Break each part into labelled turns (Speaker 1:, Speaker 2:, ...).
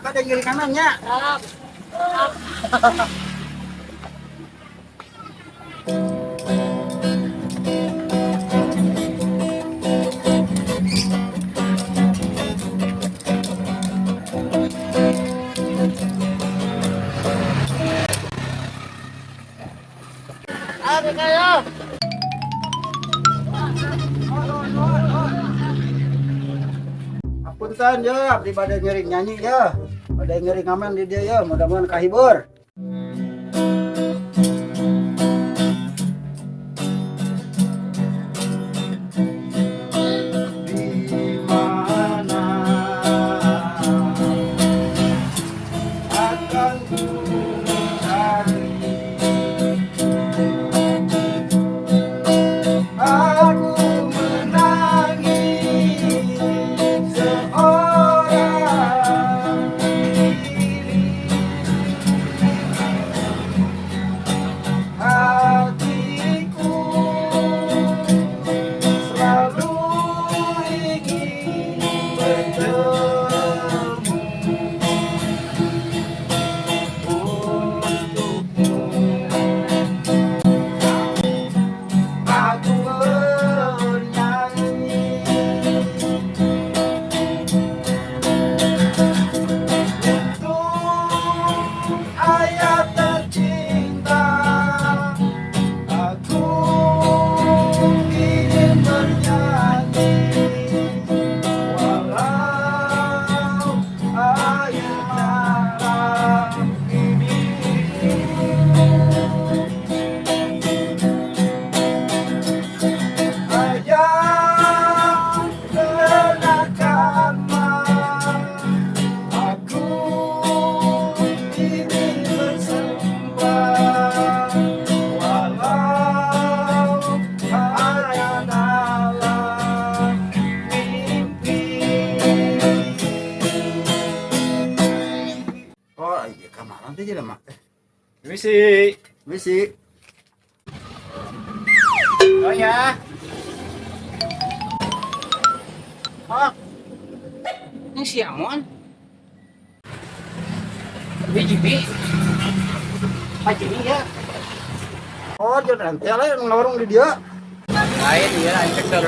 Speaker 1: Kada ngiring kanannya.
Speaker 2: Siap. Ada kayo.
Speaker 1: Apunten ya, abdi bade ngiring nyanyi ya. Bade ngiring ngamen di dieu ya, mudah-mudahan kahibur. Di mana akan ku cari? Aku menangis seorang diri. Hatiku selalu ingin bertemu untukmu. Aku bernyanyi untuk ayah tercinta. Aku ingin bernyanyi walau air mata ini ayah kenakan. Aku ingin bersembah walau hanya dalam mimpi. Oh iya, kamaran teh jelema teh.
Speaker 3: Misi.
Speaker 1: Misi.
Speaker 3: Oh ya.
Speaker 2: Oh. Ini si Amon. Ini Jimmy. Pak Jimmy ya.
Speaker 1: Oh, dia nanti lah yang ngawarung di dia.
Speaker 2: Lain ya, aing teh keur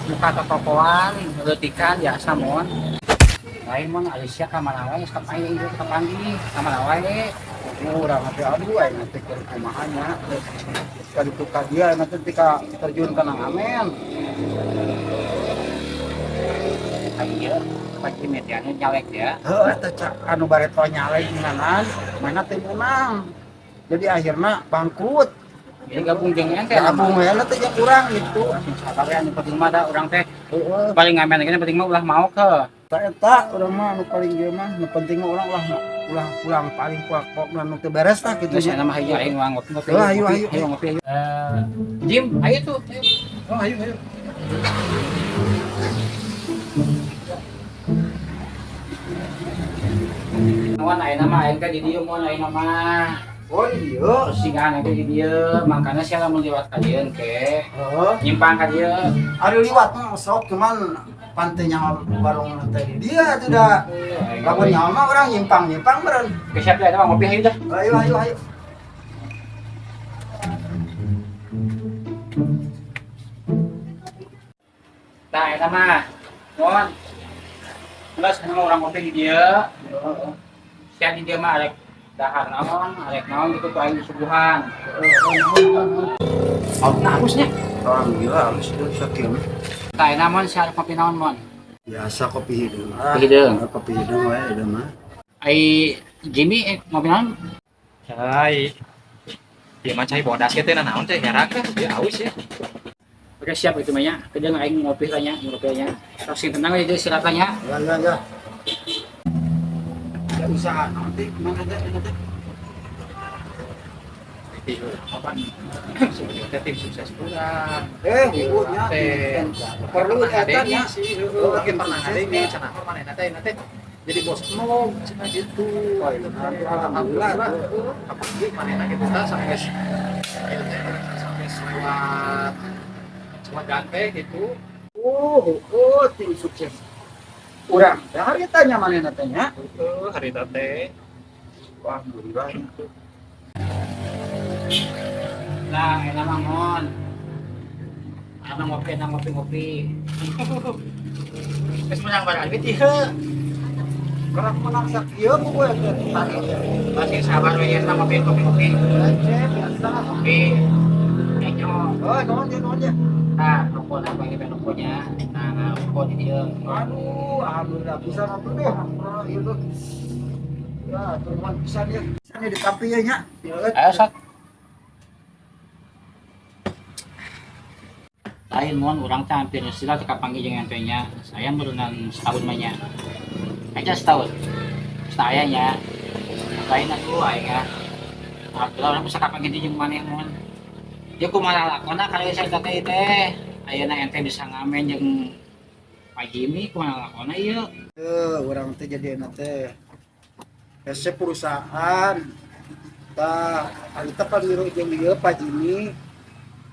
Speaker 2: muka tokoan, leutikan biasa, Mon. Lain, Mon, Alicia ka mana wae, geus kapanggih ieu kapanggih, ka mana wae.
Speaker 1: Oh, urang teh aduh, aing teh keur kumaha nya. Ka ditu ka dia nanti tika terjun kana ngamen.
Speaker 2: Aing ieu Pak Jimmy teh anu nyalek ya.
Speaker 1: Heuh, eta cak anu bareto nyalek nganan, mana teh menang. Jadi akhirnya bangkrut.
Speaker 2: Jadi gabung jeung ente.
Speaker 1: Gabung we teh jeung urang gitu.
Speaker 2: Sing sabar ya, anu penting mah da urang teh
Speaker 1: Heeh.
Speaker 2: paling ngamen ge penting mah ulah mau ke.
Speaker 1: Ta eta urang mah anu paling ieu mah, nu penting mah urang ulah ulah pulang paling pulang pokna nu teu beres lah gitu
Speaker 2: Geus
Speaker 1: nya.
Speaker 2: aya mah hayu aing ngopi ngopi.
Speaker 1: Heuh, ayo, ayo.
Speaker 2: Ayo ngopi ayo. Eh, Jim, ayo tuh. Ayo.
Speaker 3: Oh, ayo ayo.
Speaker 2: Mon, ayeuna mah aing teh di dieu, Mon, ayeuna mah.
Speaker 1: Oh iya.
Speaker 2: Singgahan aing teh di dieu, mangkana sia lamun liwat ka dieu ke.
Speaker 1: Heeh.
Speaker 2: Nyimpang ka dieu.
Speaker 1: Ari liwat mah sok, cuman pantainya warung teh di dia tuh dah. Lamun nyawa mah urang nyimpang-nyimpang meureun.
Speaker 2: Oke, siap ya, mah ngopi ayo dah.
Speaker 1: Ayo ayo ayo.
Speaker 2: Nah, eta mah. Mon. Geus anu urang ngopi di dieu. Sia di dieu mah arek dahar naon, arek naon gitu ku aing disuguhan. Oh, nah halusnya.
Speaker 1: Alhamdulillah halus itu sakieu.
Speaker 2: Tah, eta Mon, sia arek ngopi naon, Mon?
Speaker 1: Biasa kopi hideung.
Speaker 2: Kopi hideung.
Speaker 1: Kopi hideung wae hideung mah.
Speaker 2: Ai Jimmy ngopi naon?
Speaker 3: Cai. Ieu mah cai bodas ge teh naon teh nyarak teh, dia aus ya.
Speaker 2: Oke, siap itu mah nya. Kedeung aing ngopi lah nya, ngopi nya. Terus sing tenang we jadi silat nya.
Speaker 1: Ya ya ya. Ya usaha nanti mana teh nanti.
Speaker 3: Apa? Sebenarnya tim sukses kurang.
Speaker 1: Eh, ibunya
Speaker 3: Teh.
Speaker 1: perlu eta nya.
Speaker 3: Sih, heueuh, pernah ngadenge cenah manehna teh teh jadi bos emong cenah gitu.
Speaker 1: Wah, iya.
Speaker 3: Alhamdulillah. Apalagi manehna gitu tah sampai ieu teh sampai lewat cuma gante gitu.
Speaker 1: Oh, oh, tim sukses. Urang teh harita nya manehna teh nya.
Speaker 3: Heeh, harita teh.
Speaker 1: Wah, alhamdulillah.
Speaker 2: Lah, enak mah mon. Ana ngopi, ana ngopi-ngopi. Geus menang barang duit ieu.
Speaker 1: Kerap menang sakieu ku gue teh tadi.
Speaker 2: Masih sabar we ieu ngopi ngopi-ngopi.
Speaker 1: Ece biasa.
Speaker 2: Ngopi. Enyo.
Speaker 1: Oh, nuhun ya, nuhun ya.
Speaker 2: Nah, rokok apa ini rokoknya. Nah, rokok di dieu.
Speaker 1: Aduh, alhamdulillah bisa ngopi deh. Alhamdulillah ieu tuh. Ya, nuhun pisan ya. Pisan ya ditampi ya nya.
Speaker 2: Ayo sok. Lain mon urang teh hampir sila teh kapanggih jeung ente nya. Saya meureunan setahun mah nya. Aja setahun. Saya nya. Lain atuh aing ah. Alhamdulillah urang bisa kapanggih jeung maneh mon. Dia kumaha lakona kali saya teh teh. Ayeuna ente bisa ngamen jeung Pak Jimmy kumaha lakona ieu.
Speaker 1: Eh, urang teh jadi enak teh. Hese perusahaan. Tah, harita pan milu jeung ieu Pak Jimmy.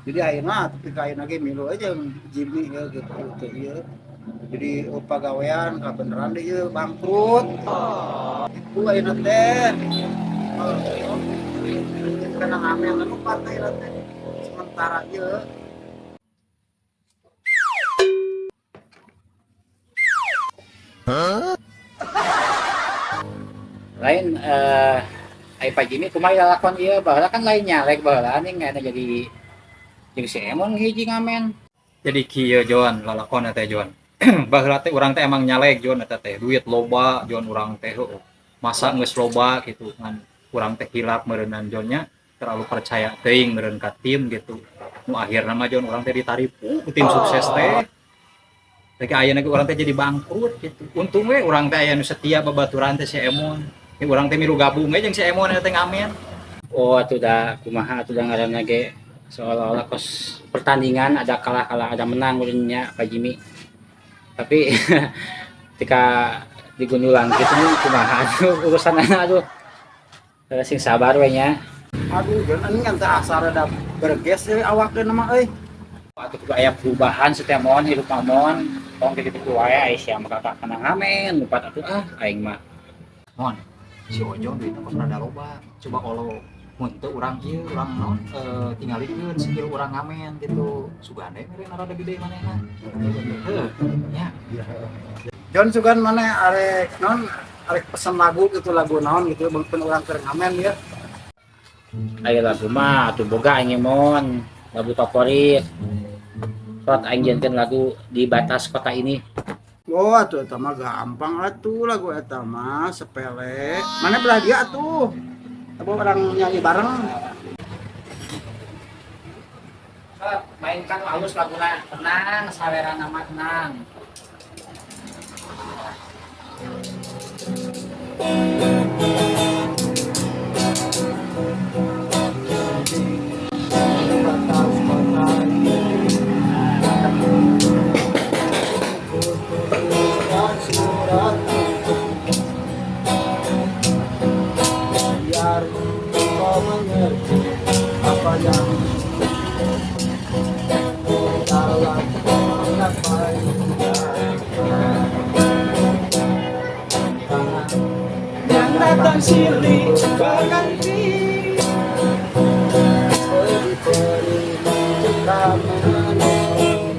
Speaker 1: Jadi ayeuna tapi ka ayeuna ge milu aja jeung Jimmy ieu gitu teh ieu. Jadi oh, pagawean kabeneran deui ieu bangkrut. Itu ayeuna teh. Oh, kana ngamen anu partai teh. Sementara ieu.
Speaker 2: Lain ai Pak Jimmy kumaha lalakon ieu baheula kan lain nyalek baheula ning ayeuna jadi jeung si Emon hiji ngamen.
Speaker 4: Jadi kieu Jon lalakon teh Jon. Baheula teh urang teh emang nyalek Jon eta teh duit loba Jon urang teh heueuh. Masa geus loba gitu ngan urang teh hilap meureunnan Jon nya terlalu percaya teuing meureun ka tim gitu. Nu akhirna mah Jon urang teh ditaripu ku tim sukses teh. Rek ayeuna ge urang teh jadi bangkrut gitu. Untung we urang teh aya nu setia babaturan teh si Emon. Ini urang teh milu gabung we jeung si Emon eta teh ngamen.
Speaker 2: Oh atuh da kumaha atuh da ngaranna ge seolah-olah kos pertandingan ada kalah-kalah ada menang urangnya Pak Jimmy. Tapi ketika digundulan gitu nih kumaha atuh urusan aduh. Sing sabar we nya.
Speaker 1: Aduh, jangan ini teh asal rada berges euy awakkeun mah euy.
Speaker 2: Atuh kudu aya perubahan setiap mon hidup mah mon. Tong kitu-kitu wae ai sia mah kakak kana ngamen lupat atuh ah aing mah.
Speaker 4: Mon, si Ojo duitna kos rada loba. Coba kalau mun teu urang ieu urang naon tingalikeun skill urang ngamen gitu. Sugande meureun rada gede manehna. Heuh, nya.
Speaker 1: Jon sugan mana arek non arek pesan lagu gitu lagu naon gitu beun urang keur ngamen ya.
Speaker 2: Aya lagu mah atuh boga aing mon, lagu favorit. Sok aing jieunkeun lagu di batas kota ini.
Speaker 1: Oh atuh eta mah gampang atuh lagu eta mah sepele. Mana belah dia atuh? Apa orang nyanyi bareng?
Speaker 2: Sok mainkan halus laguna, tenang, sawerana mah tenang.
Speaker 1: Di batas kota ini. Ku tuliskan surat untukmu. Biar kau mengerti apa yang dalam menggapai
Speaker 5: Yang datang silih berganti.
Speaker 1: Peri-peri mencekam menusuk.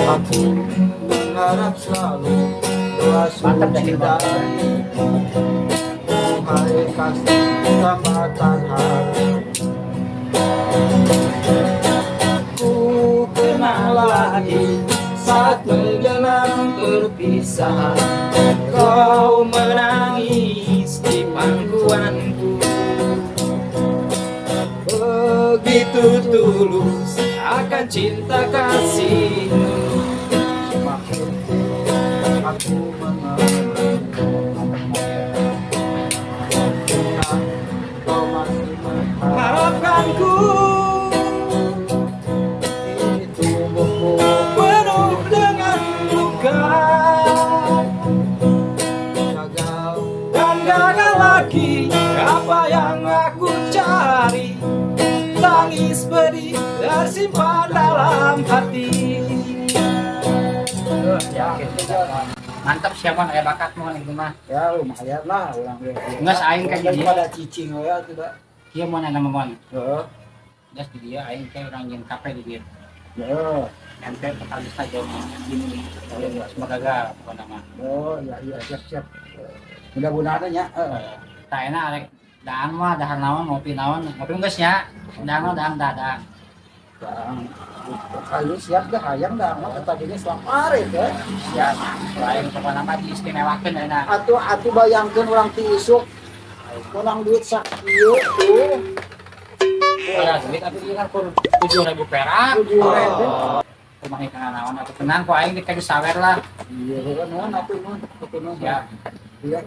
Speaker 1: Aku mengharap selalu doa
Speaker 2: Mantap dah,
Speaker 1: suci
Speaker 2: Bang.
Speaker 1: dari Hai kasih tambatan hati.
Speaker 5: Ku kenang lagi saat menjelang perpisahan. Kau menangis di pangkuanku. Begitu tulus akan cinta kasihmu.
Speaker 1: Semakin aku mengenal kau masih
Speaker 5: Harapkanku
Speaker 1: ini tubuhku
Speaker 5: penuh dengan luka.
Speaker 1: Gagal
Speaker 5: Dan gagal lagi apa yang aku cari. Tangis pedih tersimpan dalam hati.
Speaker 2: Mantap siapa aya bakat mah gitu mah.
Speaker 1: Ya lumayan lah urang ge.
Speaker 2: Geus aing ka dieu.
Speaker 1: Daripada cicing we atuh da.
Speaker 2: Kieu mun nama mon.
Speaker 1: Heeh.
Speaker 2: Geus di dieu aing teh urang jeung kafe di dieu.
Speaker 1: Heeh.
Speaker 2: Ente vokalis jeung gini. Semoga gagal pokona mah.
Speaker 1: Oh iya iya, siap siap. Mudah-mudahan nya. Heeh.
Speaker 2: Tah enak arek daang mah dahar naon, ngopi naon, ngopi geus nya. Daang mah daang daang.
Speaker 1: Daang. Kali siap dah, hayang dah mah tadinya selapar itu.
Speaker 2: Siap. Lain pokona mah diistimewakeun enak.
Speaker 1: Atuh atuh bayangkeun urang ti isuk menang duit sakieu tuh.
Speaker 2: Ora duit atuh ieu kan kur 7.000 perak.
Speaker 1: 7.000.
Speaker 2: Kumaha kana naon atuh tenang ku aing dikasih sawer lah.
Speaker 1: Iya, heeh, nuhun atuh nuhun, atuh nuhun.
Speaker 2: Siap.
Speaker 1: Iya.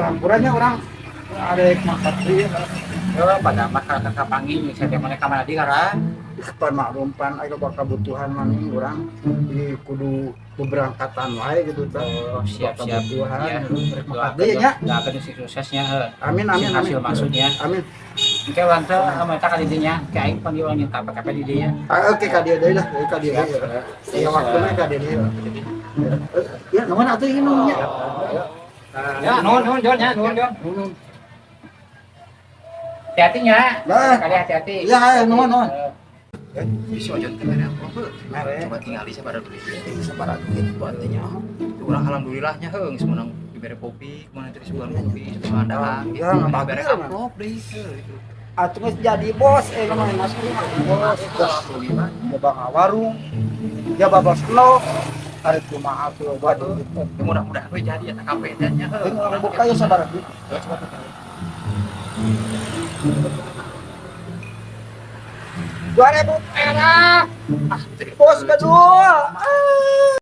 Speaker 1: Hampurannya urang arek makat deui.
Speaker 2: Yo pada mah ka kapanggih saya teh mana ka mana di karang.
Speaker 1: Pan maklum pan aya kebutuhan mani urang di kudu beberangkatan wae gitu tah.
Speaker 2: Oh, siap siap.
Speaker 1: Kebutuhan
Speaker 2: Ya.
Speaker 1: rek makat deui nya.
Speaker 2: Doakeun sing suksesnya heuh.
Speaker 1: Amin amin
Speaker 2: Sing hasil
Speaker 1: amin.
Speaker 2: maksudnya.
Speaker 1: Amin.
Speaker 2: Engke urang teh ame ka di dinya, ke aing panggil urang jeung kape-kape di dinya.
Speaker 1: Ah, oke ka dieu deui lah, ka dieu deui. Ya waktuna ka dieu deui. Ya nuhun atuh ieu nuhun nya.
Speaker 4: Ya, nuhun nuhun Jon ya, nuhun Jon.
Speaker 1: Nuhun.
Speaker 2: Hati-hati nya.
Speaker 1: Lah.
Speaker 2: Kali hati-hati.
Speaker 1: Iya, ayo, nuhun nuhun.
Speaker 3: Si Ojon teh mere amplop heuh.
Speaker 1: Mere.
Speaker 3: Coba tingali sabaraha duit teh, sabaraha duit buat teh nya. Urang alhamdulillahnya heuh geus meunang dibere kopi, meunang teh disuguhan kopi, disuguhan dahar gitu.
Speaker 1: Ya,
Speaker 3: Dibere
Speaker 1: bagus.
Speaker 3: amplop deui heuh gitu.
Speaker 1: Atuh geus jadi bos, namanya mas bos. Jaba ngawarung, jaba bos lo, arek kumaha atuh loba duit.
Speaker 3: Ya, mudah-mudahan we jadi eta kafe teh nya heuh.
Speaker 1: Ini urang buka ya sabaraha duit.
Speaker 3: Coba.
Speaker 1: 2.000 perak. Bos bedul. Ah.